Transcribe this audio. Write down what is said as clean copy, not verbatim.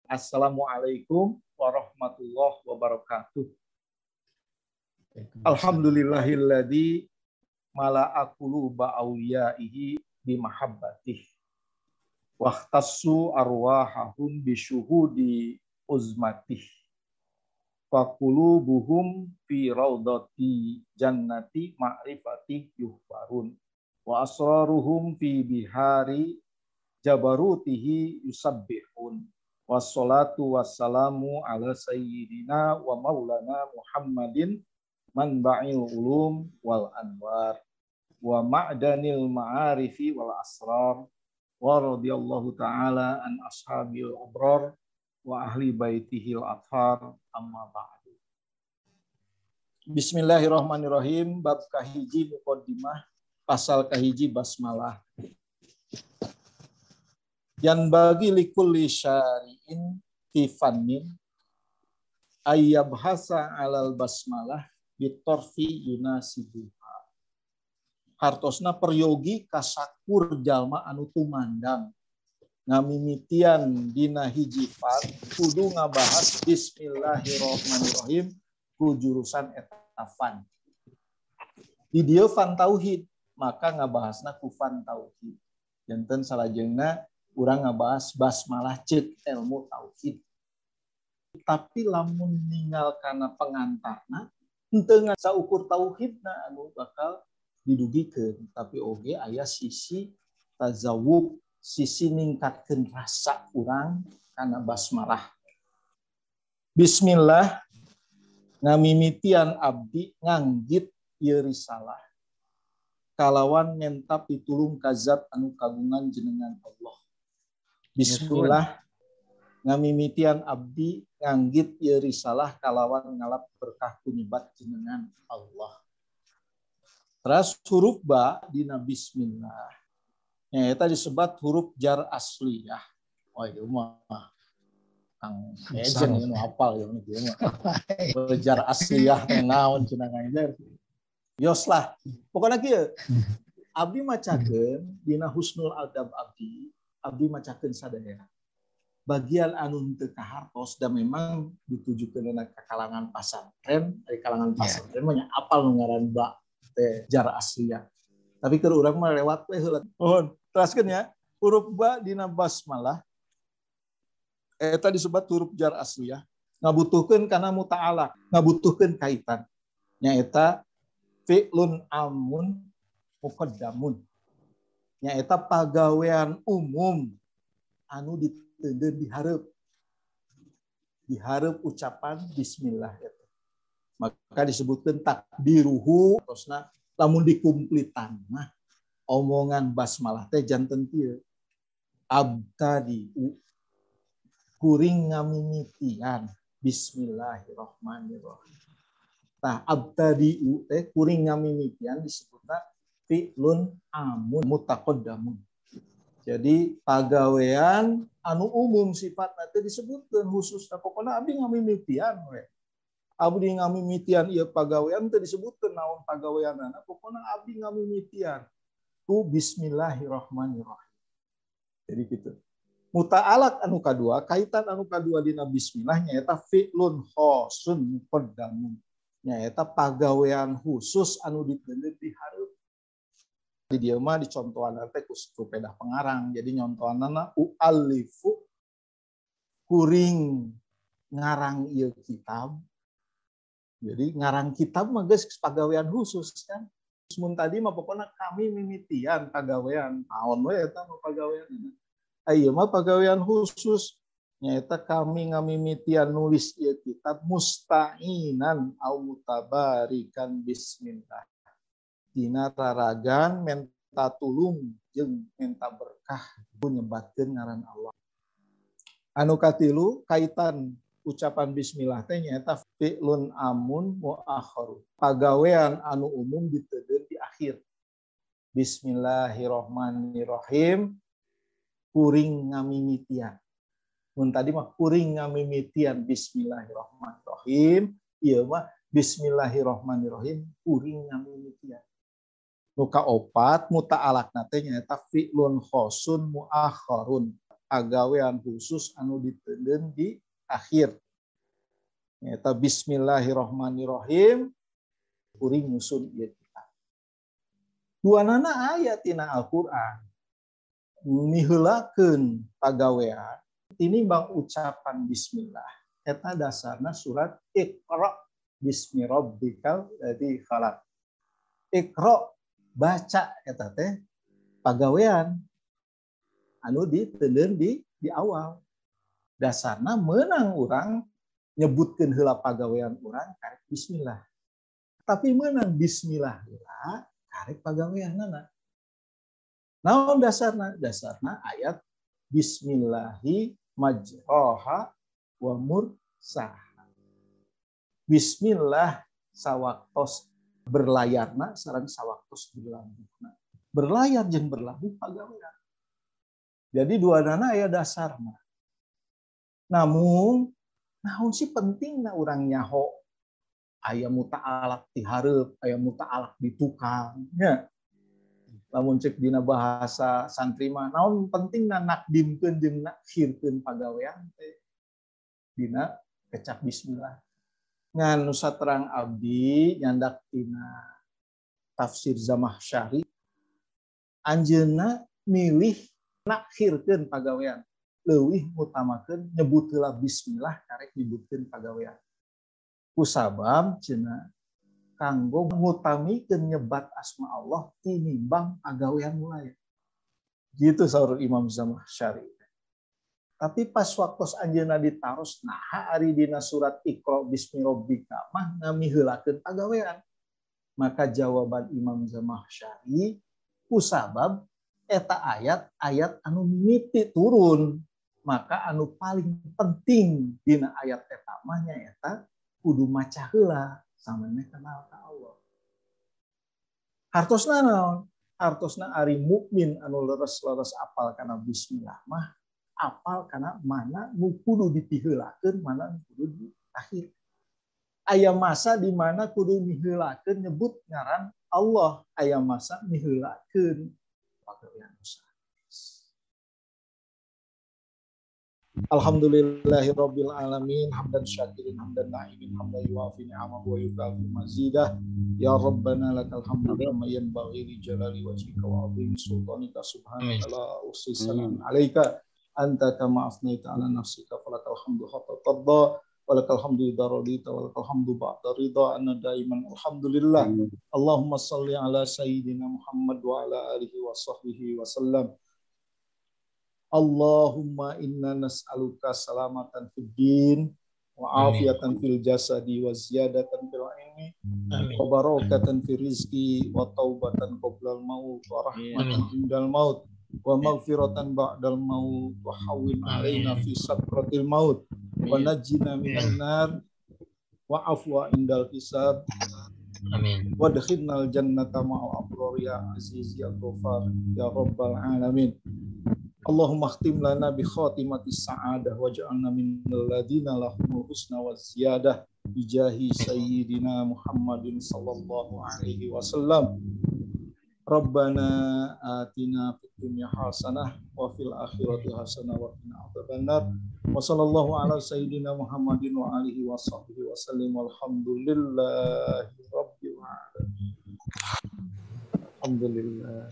Assalamualaikum warahmatullahi wabarakatuh. Alhamdulillahilladzi mala'a quluba awliyaihi bimahabbatih wahtassu arwahahum bisyuhudi uzmatih faqulubuhum fi raudati jannati ma'rifati yuhbarun wa asraruhum fi bihari jabarutihi yusabbihun. Wassalatu wassalamu ala sayyidina wa maulana Muhammadin manba'il ulum wal anwar wa ma'danil ma'arifi wal asrar wa radiyallahu ta'ala an ashabil abrar wa ahli baitihil athar, amma ba'du. Bismillahirrahmanirrahim. Bab kahiji muqaddimah, pasal kahiji basmalah. Yang bagi likulli syari'in fi fannin ayyabhasa alal basmalah bitorfi yunasibuha. Hartosna peryogi kasakur jalma anu tumandang ngamimitian dina hiji fan kudu ngabahas bismillahirrahmanirrahim ku jurusan eta fan. Di dieu fan tauhid, maka ngabahasna ku fan tauhid. Janten salajengna urang ngabahas basmalah ceuk ilmu tauhid. Tapi lamun ninggal kana pengantarna henteu ngan saukur tauhidna anu bakal didugikeun, tapi oge aya sisi tazawwuk, sisi ningkatkeun rasa urang kana basmalah. Bismillah ngamimitian abdi nganggit ieu risalah kalawan menta pitulung ka zat anu kagungan jenengan Allah. Bismillah ngamimitian abdi nganggit ieu risalah kalawan ngalap berkah kunyebat jenengan Allah. Terus huruf ba dina bismillah nyaeta disebat huruf jar asliyah. Oh ieu mah Kang Ejen ieu nu hafal ieu mah. Jar asliyah teh naon cenah Kang Ejen. Yos lah. Pokona kieu abdi macakeun dina husnul adab abdi, abdi macakeun sadaya. Bagian anu henteu kahartos da memang ditujukeun ka kalangan pasantren, ari kalangan pasantren mah nya apal nu ngaran ba teh jar asliyah. Tapi keur urang mah lewat we heula. Mohon teraskeun ya. Huruf ba dina basmalah eta disebut huruf jar asliyah, ngabutuhkeun kana muta'alaq, ngabutuhkeun kaitan. Nyaeta fi'lun amun muqaddamun. Nyaeta pagawean umum anu diteundeun dihareup. Dihareup ucapan bismillah eta. Maka disebutkeun takdiruhu terusna lamun dikumplitan mah omongan basmalah teh janten kieu. Abtadi kuring ngamimitian bismillahirrahmanirrahim. Tah abtadi teh kuring ngamimitian disebutna fi'lun amun mutaqaddamun. Jadi pagawean anu umum sifatna teh disebutkeun khusus pokona abdi ngamimitian we. Abdi ngamimitian ieu pagawean teh disebutkeun naon pagaweanana, pokona abdi ngamimitian ku bismillahirrahmanirrahim. Jadi gitu. Muta'alaq anu kadua, kaitan anu kadua dina bismillah nyaeta fi'lun khosun muqaddamun. Nyaeta pagawean khusus anu diteundeun dihareup. Di dieu mah dicontohan teh ku pedah pengarang. Jadi nyontohanna ualifu kuring ngarang ieu kitab. Jadi ngarang kitab mah geus pagawean khusus kan. Mun tadi mah pokona kami mimitian pagawean. Naon we eta mah pagawean. Ieu mah pagawean khusus nyaeta kami ngamimitian nulis ieu kitab musta'inan au mutabarikan bismillah. Dina raragan menta tulung jeung menta berkah nyebatkeun ngaran Allah. Anu katilu kaitan ucapan bismillah teh nyaeta fi'lun amun muakhir. Pagawean anu umum ditedeun di akhir. Bismillahirrahmanirrahim kuring ngamimitian. Mun tadi mah kuring ngamimitian bismillahirrahmanirrahim, ieu mah bismillahirrahmanirrahim kuring ngamimitian. Nu kaopat muta'alaqna teh nyaeta fi'lun khosun muakharun. pagawean khusus anu diteundeun di akhir. Nyaeta bismillahirrahmanirrahim kuring nyusun ieu kitab. Duanana aya tina Al-Qur'an miheulakeun pagawean tinimbang ucapan bismillah. Eta dasarna surat Iqra bismi rabbikal ladzi khalaq. Iqra baca eta teh pagawean anu diteundeun di awal. Dasarna meunang urang nyebutkeun heula pagawean urang karek bismillah. Tapi meunang bismillah heula karek pagaweanana. Naon dasarna? Dasarna ayat bismillahi majraha wa mursaha. Bismillah sawaktos berlayarna sareng sawaktos berlabuhna. Berlayar jeung berlabuh pagawean. Jadi duanana aya dasarna. Namun naon sih pentingna urang nyaho aya muta'alaq ti hareup, aya muta'alaq di tukang nya. Lamun cek dina bahasa santri mah naon pentingna nakdimkeun jeung nakhirkeun pagawean teh dina kecap bismillah. Ngan nu saterang abdi nyandak tina tafsir Zamakhsyari anjeunna milih nakhirkeun pagawean leuwih ngutamakeun nyebut heula bismillah karek nyebutkeun pagawean. Kusabab cenah kanggo ngutamikeun nyebat asma Allah tinimbang pagawean mulai. Gitu saur Imam Zamakhsyari. Tapi pas waktu anjeunna ditaros naha ari dina surat Iqra bismi rabbika mah ngamiheulakeun pagawean. Maka jawaban Imam Zamakhsyari kusabab eta ayat-ayat anu mimiti turun, maka anu paling penting dina ayat eta mah nyaeta kudu maca heula samemeh kenal ka Allah. Hartosna naon? Hartosna ari mukmin anu leres-leres apal kana bismillah mah apal kana mana nu kudu dipiheulakeun, mana nu kudu diakhir. Aya masa di mana kudu miheulakeun nyebut ngaran Allah, aya masa miheulakeun pagawean usaha. Alhamdulillahirabbil alamin hamdan syakirin hamdan na'imin hamdan yuafi ni'amahu wa yukafi mazidah. Ya rabbana lakal hamdu kama yanbaghi li jalali wajhika wa 'azimi sultanika. Subhanaka la uhsi salam 'alaika anta kama asnaita 'ala nafsika falakal hamdu hatta tarda walakal hamdu idza radita walakal hamdu ba'da ridha anna daiman alhamdulillah. Allahumma salli ala sayyidina Muhammad wa ala alihi wa sahbihi wa sallam. Allahumma inna nas'aluka salamatan fid din wa afiatan fil jasadi wa ziyadatan fil ilmi wa barakatan fir rizqi wa taubatan qoblal maut wa rahmatan indal maut wa maghfiratan ba'dal maut wa hawwin alaina fi sakratil maut wa najjina minan nar wa afwa indal hisab. Amin. Wa adkhilnal jannata ma'al abrar ya aziz ya ghafar ya rabbal alamin. Allahumma khtim lana bi khatimatis sa'adah waj'alna minal ladina lahumul husna waz ziyadah bijahi sayyidina Muhammadin sallallahu alaihi wasallam. Rabbana atina fid dunya hasanah wa fil akhirati hasanah wa qina adzabannar. Wa sallallahu ala sayyidina Muhammadin wa alihi wa sahbihi wa sallim. Walhamdulillahi rabbil alamin. Alhamdulillah.